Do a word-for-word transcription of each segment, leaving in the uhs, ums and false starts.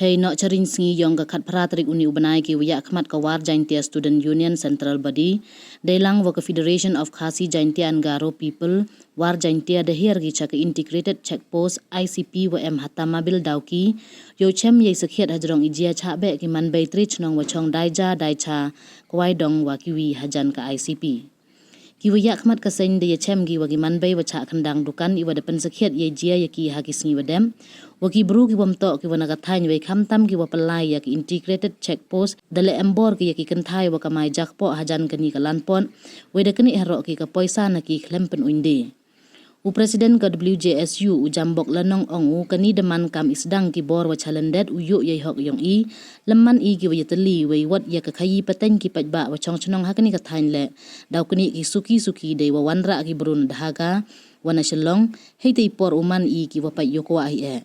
Hei noh charing sngi yong ka khatphra tarik uni u bnai ki wa ïakhmat ka War Jaintia Student Union Central Body, dei lang wa ka Federation of Khasi Jaintia and Garo People, War Jaintia da hiar ki cha ka Integrated Check Post, I C P, wa em ha Tamabil Dawki, yow chem yei sakhiat hajrong i jia chah beh ki man bei tri chnong wa chong Daija, Daicha, Kwai Dong wa kiwi hajan ka I C P. Ki wa ïakhmat ka seng da ya chem ki wa ki man bei wa chah khandang dukan i wa da pynsakhiat yei jia ya ki ha ki sngi wa dem. Wa ki bru ki wa mtoh ki wa na ka thaiñ wei khamtam ki wa pynlai ya ki Integrated Check Post da leh embor ki ya ki kynthai wa kamai jakpoh hajan kani ka lan pot. Wei da kani haroh ki ka poisa na ki khlem pyn uñ de. U President ka W J S U u Jambok Lanong ong u kani da man kam i sdang ki bor wa chalyndet u yoh yei hok yong i, lem man i ki wa yateli wei wat ya ka khayi pateng ki paidbah wa chong chnong ha kani ka thaiñ leh, daw kani ki suki suki dei wa wanrah ki bru na Dhaka, wa na Shillong, hei te i por u man i ki wa paid yoh kwah hi eh.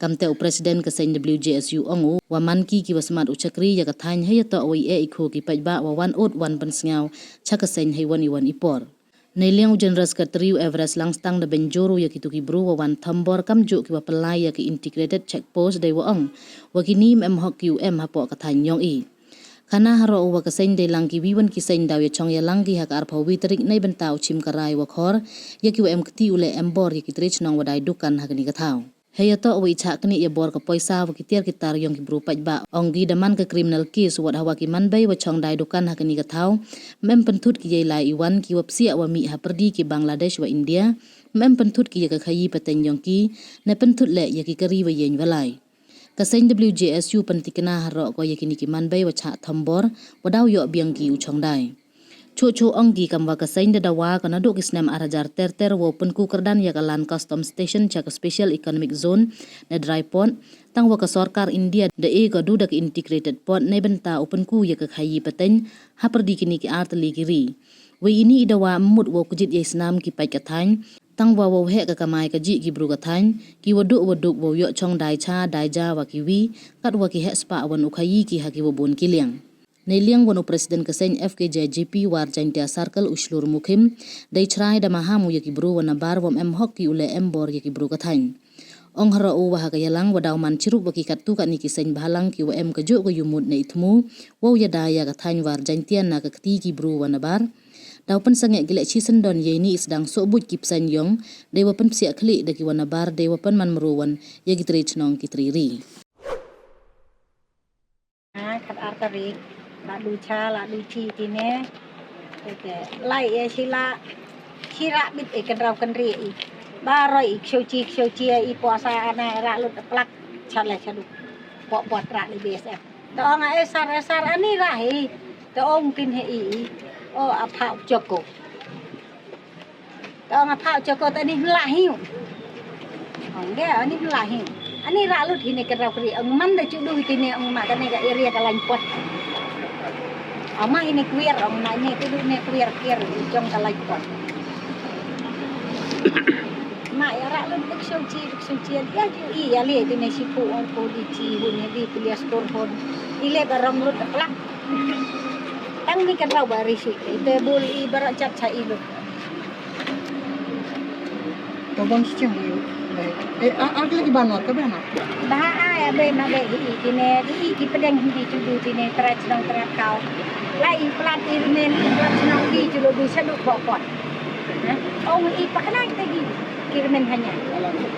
Kamte u President ka seng W J S U ong u, wa man ki ki wa smat u chakri ya ka thaiñ hei ya toh wei eh i khu ki paidbah wa wan ut wan pynsngaw, cha ka seng hei wan i wan i por. Nei liang u General Secretary u Everest Langstang da benjuru ya ki tu ki bru wa wan thombor kam ju ki wa pynlai ya ki Integrated Check Post dei wa ong, wa kini em hok ki u em hapoh ka thaiñ yong i. Khana haroh u wa ka seng dei lang ki wi wan ki seng daw ya chong ya lang ki ha ka arphaw wi tarik nei bynta u chim ka rai wa khor, ya ki wa em kti u leh embor ya ki tri chnong wa dai dukan ha kani ka thaw. Hei ya toh wei chah kani ya bor ka poisa wa ki tiar ki tar yong ki bru paidbah ong ki da man ka criminal case wat hawa ki man bei wa chong dai dukan ha kani ka thaw. Mem pynthut ki yei lai i wan ki wa psiah wa mih ha pyrdi ki Bangladesh wa India. Mem pynthut ki ya ka khayi pateng yong ki. Ne pynthut leh ya ki kari wa yeng wa lai. Ka seng W J S U pyntikna haroh ko ya kini ki man bei wa chah thombor, wa daw yoh biang ki u chong dai. Chuh chuh ong ki kam wa ka seng da dawa ka naduh ki snem ar hajar ter ter wow pynku kyrdan ya ka lan custom station cha ka special economic zone ne dry port, tang wa ka sorkar India da e ka du da ka integrated port ne bynta u pynku ya ka khayi pateng ha pyrdi kini ki ar tylli ki ri. Wei ini i dawa mut wow kjit yei snam ki paid ka thaiñ, tang wa wow heh ka kamai ka jih ki bru ka thaiñ, ki wa duh wa duk wow yoh chong dai cha, dai ja wa ki wi, kat wa ki heh spah wan u khayi ki ha ki wa bun ki liang. Nei liang wan u President ka seng F K J G P War Jaintia Circle u Shlur Mukhim, dei chrai da maham u ya ki bru wa nabar wam em hok ki u leh embor ya ki bru ka thaiñ. Ong haroh u wa ha ka yalang wa daw man chirup wa ki kattu katni ki seng bhalang ki wa em ka juh ka yumut ne i thmu, wow yada ya ka thaiñ War Jaintia na ka kti ki bru wa nabar. Daw pynsangeh ki leh chi syndon yei ni i sdang soh buit ki pseng yong, dei wa pynpsiah khlieh da ki wa nabar, dei wa pynman mru wan ya ki tri chnong ki tri ri. Ha, khat ar tarik, la du cha, la du chi tine. Te, te, lai e chi la, chi ra bit e kynraw kynri i. Ba roi i kshow chi, kshow chi i puasa ana ra lut plak, cha le cha du. Pok pot ra ni B S F. Te ong a e sar, e sar ani ra hi. Te ong kin he i i. O a pha u choko. Te ong a pha u choko te ani hla hi. Ong ge ani hla hi. Ani ra lut hi ne kynraw kynri ong man da chu du hi ne ong ma kane ka area ka lain pot. Ong ma hi ne kwiar ong ma ne chu du ne kwiar kwiar jong ka lain pot. Ma ya ra lut buk show chi buk show chi ya ju i ya le ti ne shi pu ong ko di chi hu ne di pilias kor hon. I le ba rong lut plak. Tang ni kynraw ba ri shi. Te bul i ba ra chat cha i lut. To bom shi chim i. E a a le i ba no to ba na. Ba a ya be ma be i ki ne di i ki pedeng hi di chu du ti ne tra chnong tra kau. Lai i plat i ne ni tra chnong di chu lu du sa du pok pok. Ong i paknai te gi kirmen hanya.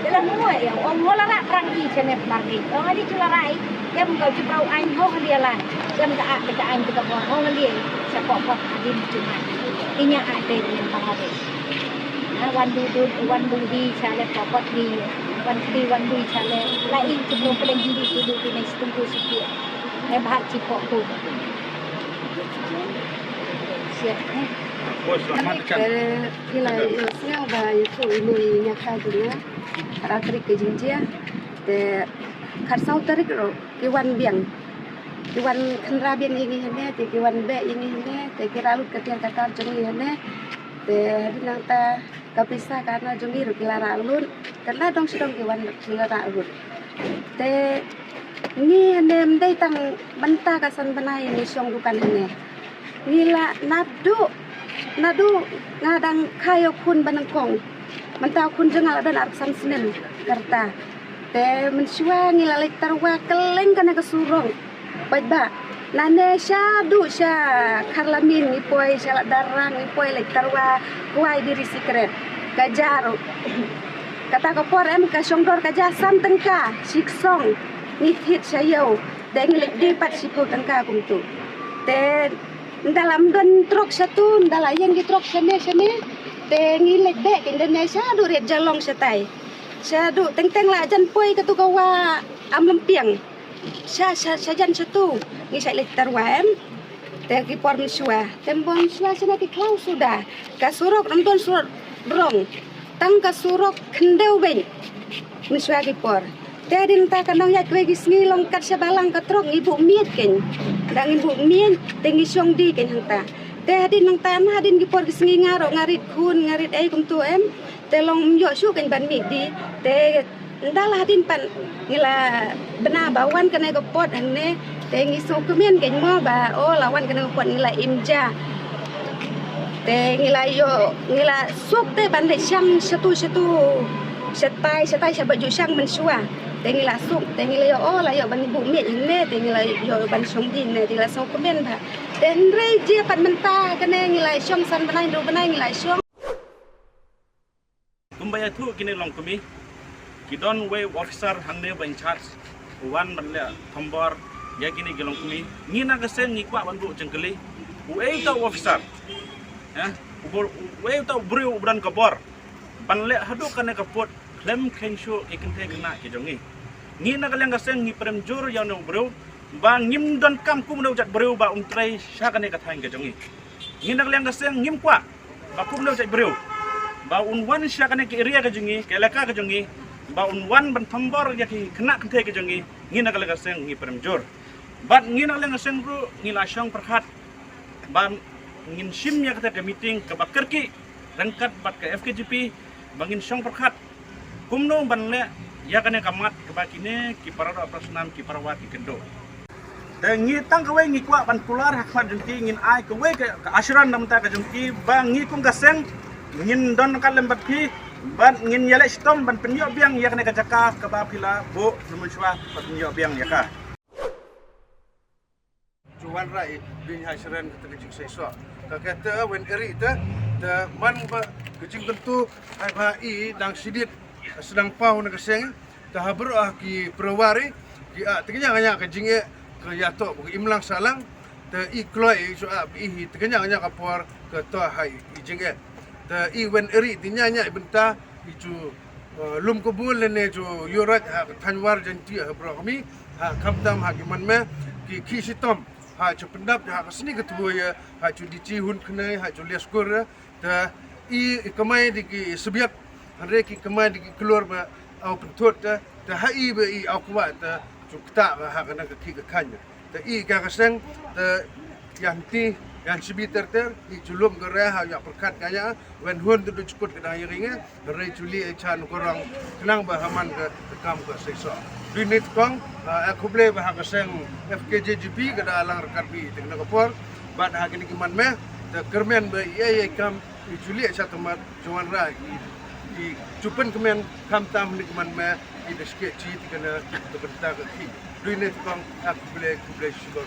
Dalam mua ya ong ngola ra prang i chene margi. Ong ani chula rai kem ka chu pau ain hong dia la. Kem ka a ka ain ka bor hong dia. Sa pok pok adim chuma. Inya a te ni pa ha de. Ha wan du du wan du hi chale pok pok hi. Wan di wan du chale. La i chu pau peleng hi di chu du ki nai stung ku si ki. E bha chi pok ku. Siap eh. Ani ke ila yo sio ba yo tu ini nya kha jingya. Khat ar tarik ka jingjia. Te khat saw tarik ro ki wan biang. Ki wan kynra biang ini hene, te ki wan be ini hene, te ki ra lut ka tiar ka tar jong ini hene. Te hadien nangta ka pisa ka na jong i ro ki la ra lut. Ka na dong sdong ki wan ki la ra lut. Te ngi hene mdei tang bynta ka san bnai ngi shong dukan hene. Ngi la naduh, naduh nga dang kha ïa u khun ba nyngkong. Mynta u khun jong nga la don arphew san snem ka rta. Te mynshuwa ngi la leit tyrwa kylleng kane ka surok. Paidbah, nangne shaduh sha Kharlamin ngi poi, sha Laddarang ngi poi leit tyrwa kwai biri sikret. Ka ja ruh. Kata ka por em ka shong dor ka ja san tyngka shi ksong. Ngi thied sha ïew. Te ngi leit die pat shiphew tyngka kumtu. Te ynda la ym don trok shatu, ynda la ïeng ki trok shane shane. Te ngi leit beh kein da ne shaduh Riat Jalong shatai. Shaduh teng teng la jan poi katu ka Wah Amlympiang. Sha, sha, sha jan shatu ngi shait leit tyrwa em. Te ki por mynshuwa. Te ym bun shuwa shane ki khlaw suda. Ka surok ym don surok rong. Tang ka surok khyndew beit. Mynshuwa ki por. Te hadien ta ka nongïaid kawei ki sngi long kat sha balang ka trok ngi buh miej kein. Da ngi buh miej te ngi shong die kein hangta. Te hadien nangta na hadien ki por ki sngi nga ruh nga rit khun nga rit ei kumtu em. Te long ym ïoh shuh kein ban mih die. Te ynda la hadien pat ngi la bna ba wan kane ka pot hangne. Te ngi sngewkmen kein mo ba o la wan kane ka pot ngi la im ja. Te ngi la ïoh, ngi la suk te ban leit shang shatu shatu. Shatai, shatai sha ba ju shang mynshuwa. Te ngi la suk, te ngi la ïoh, o la ïoh ban buh miej hangne, te ngi la ïoh ban shong die hangne, te ngi la sngewkmen bha. Te hynrei jia pat mynta kane ngi la shong san bnai, hynriew bnai ngi la shong. Kumba ïathuh kine longkmie, ki don uwei u officer hangne ba in charge, u wan ban leh thombor ïa kine ki longkmie. Ngi na ka seng ngi kwah ban buh jingkylli, uei uta u officer, eh, u bor, uei uta u briew u ba don ka bor ban leh haduh kane ka pud khlem kheiñ shuh ki kynthei khynnah ki jong ngi. Ngi na ka liang ka seng ngi prem jur ïa une u briew ba ngim donkam kum une u jait briew ba un trei sha kane ka thaiñ ka jong ngi. Ngi na ka liang ka seng ngim kwah ba kum une u jait briew ba un wan sha kane ka area ka jong ngi, ka elaka ka jong ngi, ba un wan ban thombor ïa ki khynnah kynthei ka jong ngi. Ngi na ka liang ka seng ngi prem jur. Bad ngi na ka liang ka seng ruh ngi la shong pyrkhat ba ngin shim ïa kata ka meeting kaba kyrkieh ryngkat bad ka F K J P ba ngin shong pyrkhat kumno ban leh ïa kane ka mat kaba kine ki para doh para snam ki para wad ki kynduh. Te ngi tang kawei ngi kwah ban kular ha khmat jong ki, ngin ai kawei ka, ka assurance na bynta ka jong ki ba ngi kum ka seng ngin don ryngkat lem bad phi bad ngin ïaleh shitom ban pynïoh biang ïa kane ka jaka kaba phi la buh na mynshuwa ban pynïoh biang ïa ka. Ju wanrah i bynta ha seren kata ka jingseisoh. Ka kata wen eri te, te man ba ka jingkyntu ai ba i dang sidit sdang paw na ka seng, te ha baroh ki para wari ki ah te ka nya ka nya ka jingeh ka ïatoh ba ka imlang sahlang, te i kloi i ju ah ba i hi te ka nya ka nya ka por ka toh ha i jingeh. Te i wen eri te nya nya i bynta i ju, eh, lum ka bul lane ju ïuraj ha ka thanwar jong ti ha baroh kmie, ha khamtam ha ki man me, ki ki shitom ha ju pyndap ha ka sni ka tuya, ha ju dichi hun khnai, ha ju lias kur, te i, i kamai di ki sbiak, hynrei ki kamai di ki klur ba au pynthut te, te ha i ba i au kwah te ju ktah ba ha ka na ka ki ka khan. Te i ka ka seng te ïa nti ïa sibi ter ter i ju lum ka re ha ïa pyrkhat ka ïa wen hun te du jukut ka dang ïa ringe. Hynrei ju li e chan ko rong khnang ba ha man ka kam ka seisoh. Dui nit kong, ah, eh, khublei ba ha ka seng F K J G P ka da lang ryngkat bi te na ka por bad ha kini ki man me te kyrmen ba i ei ei kam i ju li e cha tamat ju wanrah i, i ju pynkmen khamtam ni ki man me i da sketch i te ka na te bynta ka ki. Dui nit kong, ah, khublei, khublei shibun.